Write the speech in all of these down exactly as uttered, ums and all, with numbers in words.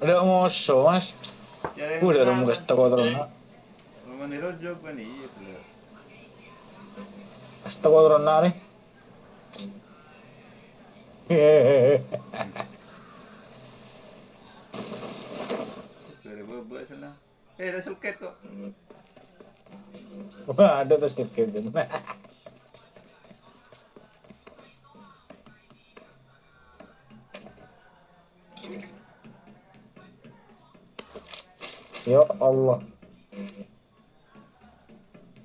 Ada moso, Mas. Udah, dong, Mas, teko terus, nak. Roman Heroes jog kan, iya, bener. Mas, teko terus, nak, nih. Dari bebek sana. Eh, ada seket kok. Wah, ada tuh seket. Ya Allah.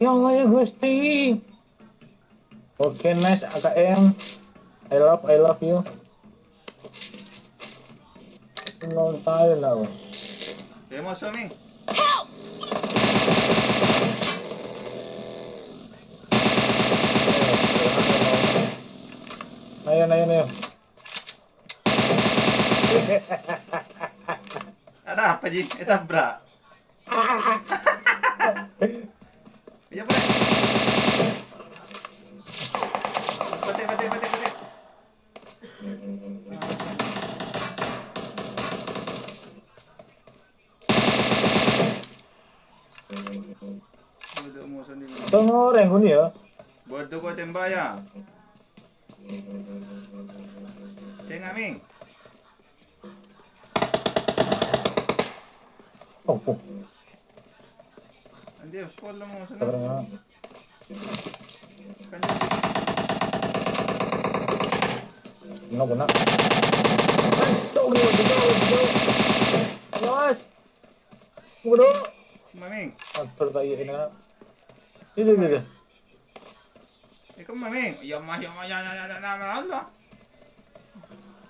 Ya Allah ya Gusti. Oke, nice, A K M. I love, I love you. Long time now. Demo swimming. Ayo, ayo, ayo. Ada apa, Ji? Eh, tabrak. Iya, Pak. Pati, pati, pati, pati. Tengoreng pun ya. Bodoh kok tembak ya. Sing, Aming. Oh, oh. Anjir, full lah mau sana. Sabar, Mak. Kan Kena, kena. Aduh, aduh, aduh, aduh. Los. Waduh. Maming. Aduh, tak iya ini, Kak. Ini, ini, ini. Eh, kok Maming? Ya, Mas, ya, Mas, ya, ya, ya, ya, ya, Allah.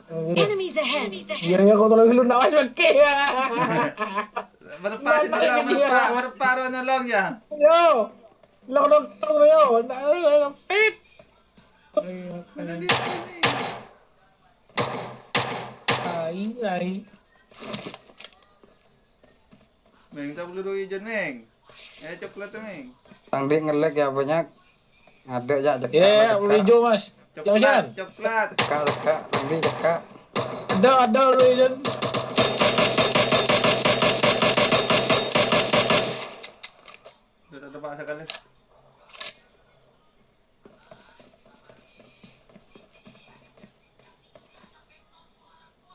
Ini. Enemies ahead. Iya, iya, kau tolong dulu, nak, Mas, pakai, ya. Berlepas, Mas, nolong, iya. Berlepas, berlepas, nolong, ya. Yo. Lo, lo, lo, yo. Nah, pit. Mana dia ini? Ai, ai. Meng, tak perlu rugi jen, Meng. Eh, coklat, Meng. Tang di nge-lag ya banyak. Ada ya cekak. Ya, ya, cekak. Hijau, Mas. Coklat, coklat. Cekak, cekak. Tang di cekak. Ada, ada, udah, Jen. Udah tak tebak sekali.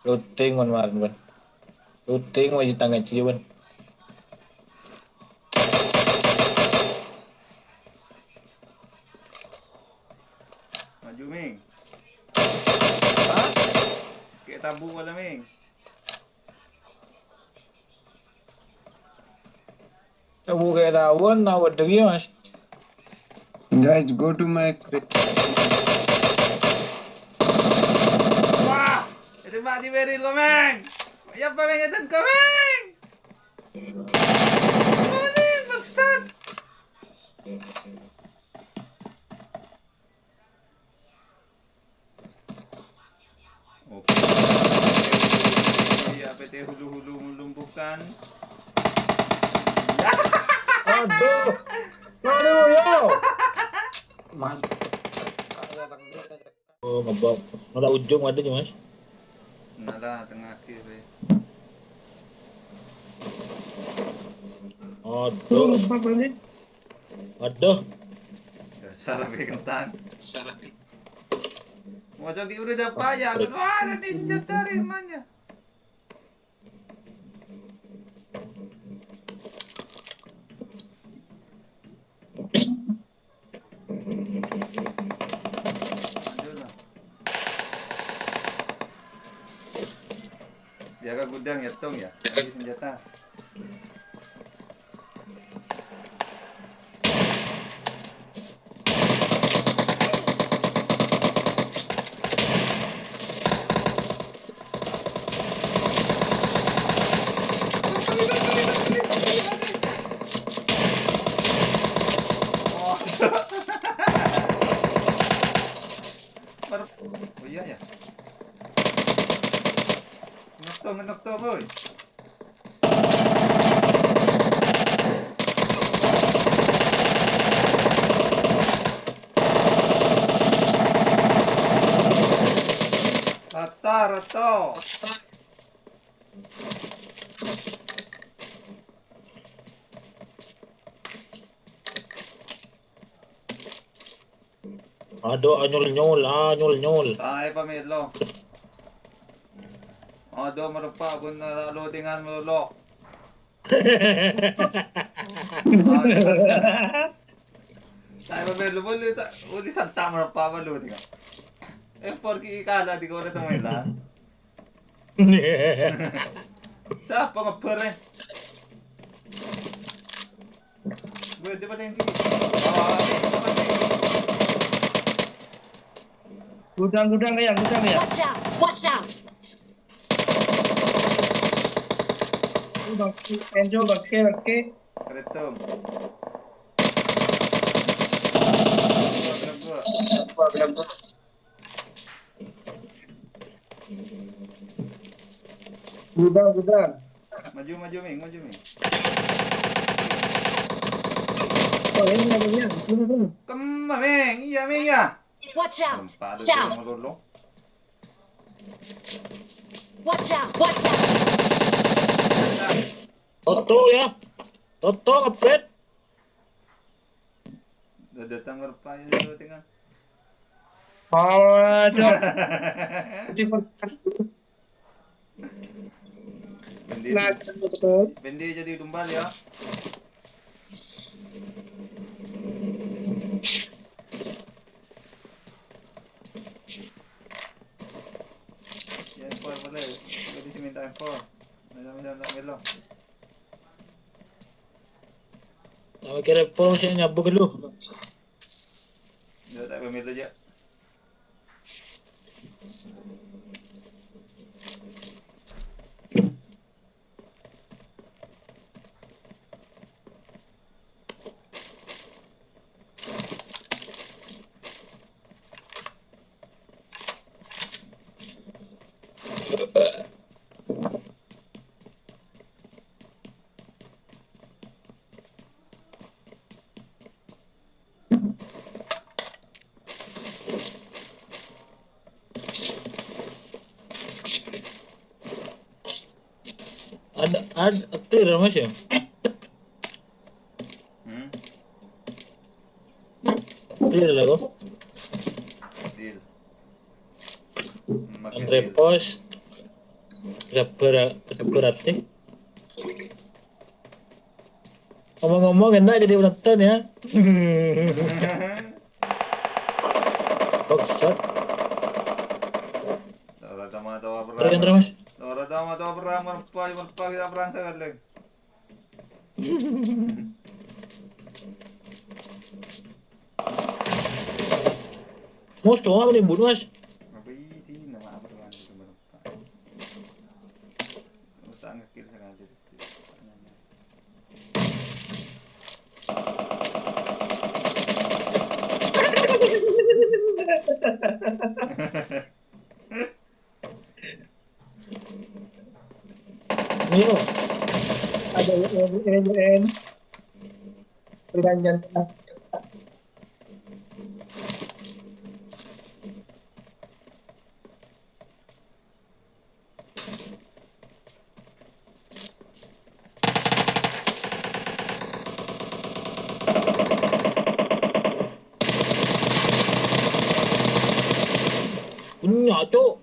Looting, mon, mon, mon. Looting, wajib tanggung jawab. Maju, Ming. Hah? Kayak tabu wala, Ming. Coba kayak tahuan, nah, waduh, iya, Mas. Guys, go to my cre-, wah! Itu Pak Jibril, komeng! Ya, apa yang itu, komeng? Komeng, bangsat! Oke. Iya, P T hulu-hulu melumpuhkan. Aduh. Aduh, yo. Mas. Oh, ngebom. Nolak ujung ada, Mas. Nala tengah kiri. Aduh. Empat menit. Waduh. Dasar lebih kentang. Mau coki udah dapat ya. Aduh, ada di senjata rimanya. Lanjut lah. Jaga gudang ya, Tong, ya. Lagi senjata. Oh iya ya. Ngetok, ngetok, boy. Rata, rata. Adu, anyol-nyol, anyol-nyol. Taè pamèlo. Adu, mareppa' bân la loadingan malolo. Taè pamèlo, boleh ta', boleh santa' mareppa' loadingan. Eh, porgi kala di kota temela. Sapa ngebbhâr, eh? Gue di paling tinggi. Oh, ini tempat tinggi. Gudang, gudang, ya, gudang, ya. Watch out! Watch out! Oh, bagi, Enjo, bagi, bagi. Keritung. Gua, gua, gua. Gudang, gudang. Maju, maju, Ming, maju, Ming. Oh, ini ada dia. Ini, ini. Kemma, Ming? Iyâ, Ming, iyâ. Watch out! Watch out! Watch out! Watch out! Toto, ya. Toto, ngebet. Udah datang berapa ya, dua tengah? Oh, aduh. Jadi per- Bendi, Nah, betul. Bendi jadi tumbal ya. Ya, impor boleh. Jadi saya minta impor. Minta, minta, minta belok. Nama kira pun saya nyabu dulu. Ya, tak pamit aja. Ada, ada, clear, Mas, ya? Hmm? Clear lah, kok. Deal. Makin Andre deal. Pos. Sabar, sabar ati. Ngomong-ngomong, enak jadi penonton, ya. Bangsat. Ora tama-tama perang. Terus, terus, Mas. Ora tama-tama perang, merpa, merpa kita perang sekali. Mas, cuma apa nih, bunuh, Mas? Apa ini? Nama apa, Mas? Merpa. Wis tak ngekill sengaja. Ayo. Ada yang, yang, yang. Pertanyaan. Punya, Cuk.